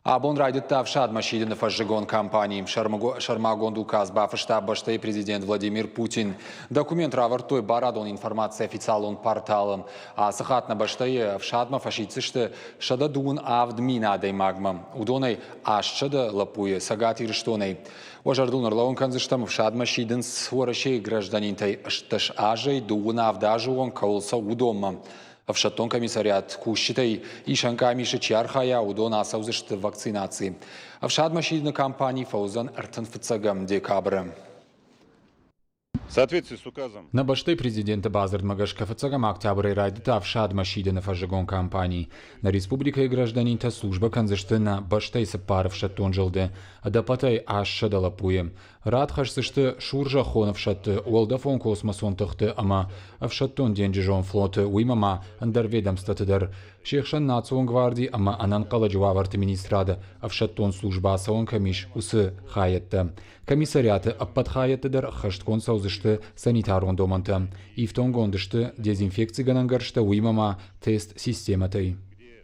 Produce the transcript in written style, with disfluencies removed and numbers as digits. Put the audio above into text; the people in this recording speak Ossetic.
Абон райдыдта ӕфсадмӕ сидыны фӕззыгон кампани. Сӕрмагонд указ бафыста бӕстӕйы президент Владимир Путин. Документ равӕрдтой барадон информацийы официалон порталы. Ацы хатт нӕ бӕстӕйы ӕфсадмӕ фӕсиддзысты 127 адӕймагмӕ. Уыдонӕй 800 лӕппуйы Цӕгат Ирыстонӕй. Уӕ зӕрдыл нӕрлӕууын кӕндзыстӕм, ӕфсадмӕ сидынц Уӕрӕсейы гражданинтӕй 18 азӕй 27 азы онг кӕуыл цӕуы, уыдонмӕ. Ӕфсӕддон комиссариат кусджытӕй исӕн къамисы чи архайа, уыдон ацӕудзысты вакцинаци. Ӕфсадмӕ сидыны кампани фӕуыдзӕн 35 декабры. Нӕ бӕстӕйы президенты бадзырдмӕ гӕсгӕ фыццӕгӕм октябрӕй райдыдта ӕфсадмӕ сидыны фӕззыгон кампани. Нӕ республикӕйы гражданинтӕ службӕ кӕндзысты нӕ бӕстӕйы цыппар ӕфсӕддон зылды, ӕдӕппӕтӕй 800 лӕппуйы. Рад хӕсдзысты сурзӕххон ӕфсӕдты, уӕлдӕфон-космосон тыхты ӕмӕ ӕфсӕддон-денджызон флоты, уыимӕ ма ӕндӕр ведомствоты дӕр. Се хсӕн Национ гварди ӕмӕ Ӕнӕнхъӕлӕджы уавӕрты министрады ӕфсӕддон службӕ ацӕуӕн кӕм ис, уыцы хайӕдтӕ. Комиссариаты ӕппӕт хайӕдты дӕр ӕххӕстгонд цӕудзысты санитарон домӕнтӕ. Ифтонгонд сты дезинфекцигӕнӕн гӕрзтӕ, уыимӕ ма тест-системӕтӕй.